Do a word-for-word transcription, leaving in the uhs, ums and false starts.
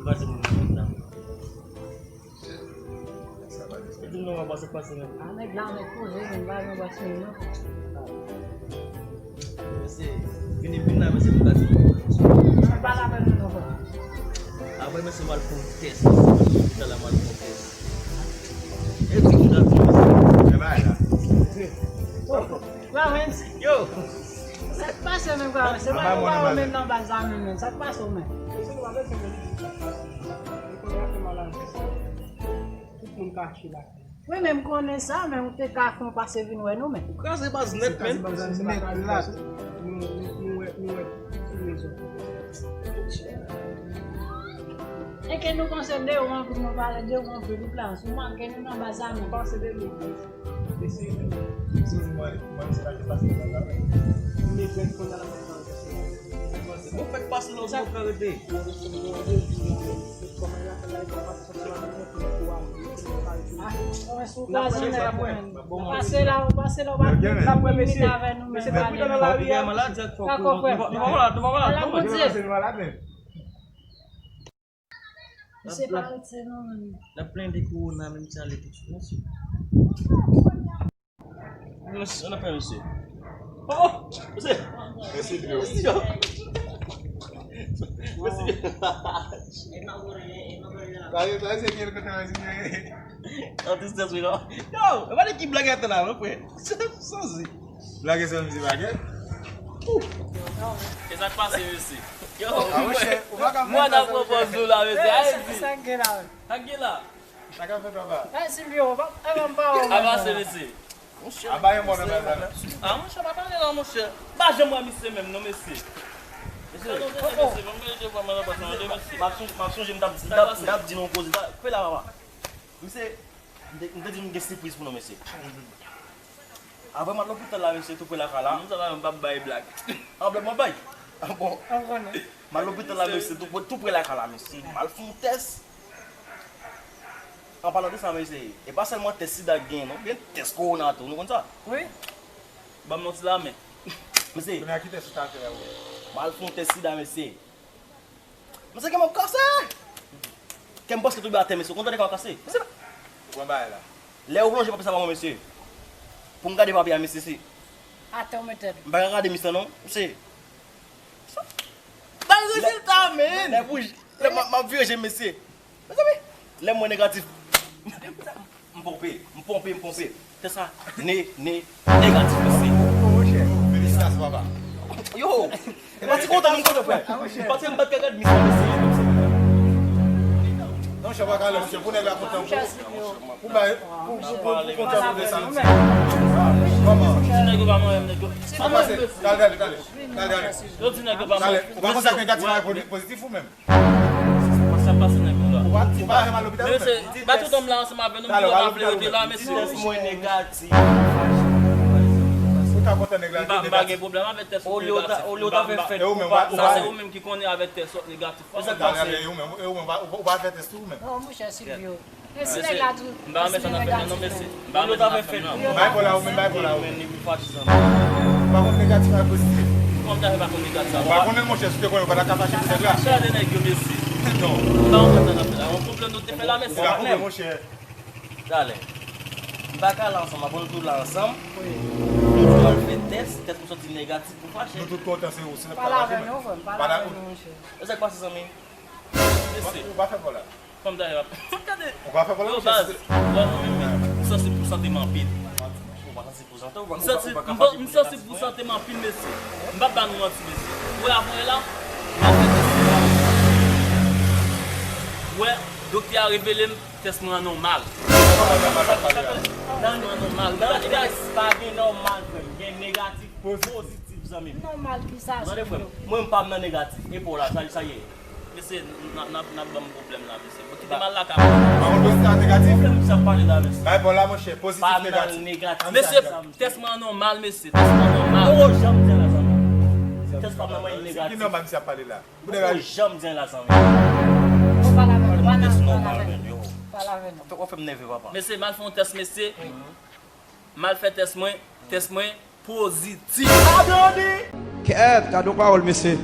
Kraze moun nan. E di m non, w ap pase, pase menm. A, nèg la, nèg poze, menm pa nan bas menm, non. Mesye, vini vin la, mesye, pou gade. Mwen pa la peine non, frè. Apre, mesye, m al fè yon tès, mesye, m al fè yon tès. E di m gade, mesye. E bay la. Yo! Sa k pase menm, frè? Se pa yo pa yo menm nan baz la menm, menm. Sa k pase w menm? Tout moun kache la. Wi, men m konnen sa, men ou te ka fè yon pase vin wè nou, men. Ou kraze baz nèt, men. Nèt la. Nou, nou, nou wè, nou wè tout rezon. E ke nou panse de ou anpil, nou pale de ou anpil, tout la. Sou manke nou nan baz la, men. Panse de nou. Bon, fèk pase lòt bò ka rete. Pase la, pase la, w pa gen menm minit avè nou menm. Mesye, pita nan lari a. Misye pa rete non, menm. L ap plenyen de kowona, menm si ale tout sou mesye. Mesye, ann ap fè mesye. Oh, oh, mesye. Mesye, mesye. Mesye. Sa, sa, se gen kote mesye. An tristès, wi, non. Yo, e pa de ki blag atan la, non, frè. Sanzi. Blag e sanzi, blag, eh? E sa k pase, mesye? Yo, mwen, mwen nan pran pòz ou la, mesye. Ayiti. Sa k gen la, menm? Sa k gen la? Sa k ap fèt, papa? Eh, Silvio, pa, eh, m pa wè w. Avance, mesye. Aba yon bon nan baz la. Ah, monchè, pa pale la, monchè. Pa janm wè misye menm, non, mesye. Mesye, mesye, mesye, ban m gade je vwa mwen nan pòch mwen, mesye. M ap sonje, m ap sonje, m t ap, m t ap, m t ap di nou yon koze. Fè la, papa. Mesye, m te, m te di m gen sipriz pou nou, mesye. Apre m al lopital la, mesye, tou pre lakay la. Moun sa pa menm p ap bay blag. An blag mwen bay. Ah bon. M al lopital la, mesye, tou pre, tou pre lakay la, mesye. M al fè yon tès. An palan de sa, mesye, e pa sèlman tès sida k genyen, non. Gen tès kowona tou, nou konn sa? Wi. Ban m yon ti lamen. Mesye. Kounye a ki tès ou ta fè a, wi? M al fè yon tès sida, mesye. Mesye, gen mwen kase! Kè m prèske tonbe atè, mesye. Ou konn tande kè w kase? Mesye, ou pran bagay la. Lè yo plonje papye sa ba mwen, mesye. Pou m gade papye a, mesye, se atè w mete l. M pa ka gade misye, non. Mesye. Bay rezilta, men! Lè pou, lè m, m ap vire je m, mesye. Mezanmi, lè m wè negatif. M ponpe, m ponpe, m ponpe. Tès sa, ne, ne, negatif, mesye. Monchè, felisitasyon, papa. Yo, e pa ti kontan, m kontan, frè. Paske m pa t ka gad misye, mesye. Non, monchè, pa ka lè, monchè, pou nèg la kontan, pou, pou bay, pou, pou, pou, pou kontan, pou desann. Kòman? Ti nèg yo pa manyen, nèg yo. Sa pase? Talè, talè, talè. Talè, talè. Yo di nèg yo pa manyen. Ou pa konn sa k negatif ak pozitif ou menm? Sa pase nan kò la. Ou pa, ou pa janm al lopital ou menm? Mesye, ba tout nonm la ansanm avè nou, nou pa vle rete la, mesye. Tès mwen negatif. Ou ta kontan nèg la te negatif. M pa gen pwoblèm avèk tès ou negatif. Olye w ta fè fèt. E ou menm, ou pa, ou pa. Sa se ou menm ki konnen avèk tès ou negatif. E sa k pase? E ou menm, e ou menm, ou pa, ou pa fè tès tou ou menm? Non, monchè, Silvio. E si nèg la tou, m pa renmen sa n ap fè menm non, mesye. M pa renmen sa n ap fè menm non. Bay bò la ou menm, bay bò la ou menm. Ou pa konn negatif ak pozitif. Kòman m ta fè pa konn negatif ak... Ou pa konnen, monchè, si w te konnen, ou pa ta ka fache pou nèg la. Chè de nèg yo, mesye. Non. M pa konn sa n ap fè la. Yon pwoblèm nou te fè la, mesye. Ou pa konprann, monchè. Talè. M pa ka la ansanm, apre nou tou la ansanm. Nou tou al fè tès, tès nou sòti negatif, nou fache. Nou tout kontan, se ou, se nèg la fache menm. Pale avè nou, frè m, pale avè nou, monchè. E sa k pase, zanmi? Mesye. Ou pa fè kò la. Kòm dayè, w ap gade. Ou pa fè kò la, yo, monchè, baz, wè mwen menm, m sansib pou sante m anpil. Ou pa sansib pou sante, ou pa, ou pa, ou pa ka fache pou negatif, m sansib pou sante m anpil, mesye. M p ap ba nou manti, mesye. Ou wè, avan yè la, m al fè tès mwen. Ou wè, doktè a revele m tès mwen an nòmal. Tès mwen an nòmal. Gade, guys, pa gen nòmal, frè m. Gen negatif, pozitif, zanmi m. Nòmal ki sa, tande, frè m. Mwen, m pa m nan negatif. E pa w la, sa, sa ye. Mesye, n ap, n ap, n ap ban m pwoblèm la, mesye. Bon, kite m al lakay mwen. Pa konn pozitif ak negatif. Pwoblèm misye ap pale la, mesye. Bay bò la, monchè, pozitif, negatif. Mesye, tès mwen an nòmal, mesye. Tès mwen an nòmal. Ou janm di la, zanmi. Tès pa m nan mwen negatif. Ki nòmal misye ap pale la? Ou janm di la, zanmi. Ou pale avè nou, pale avè nou, pale avè nou. Pale avè nou. W ap fè m nève, papa. Mesye, m al fè yon tès, mesye. M al fè tès mwen, tès mwen pozitif. Kèt, gade yon pawòl, mesye.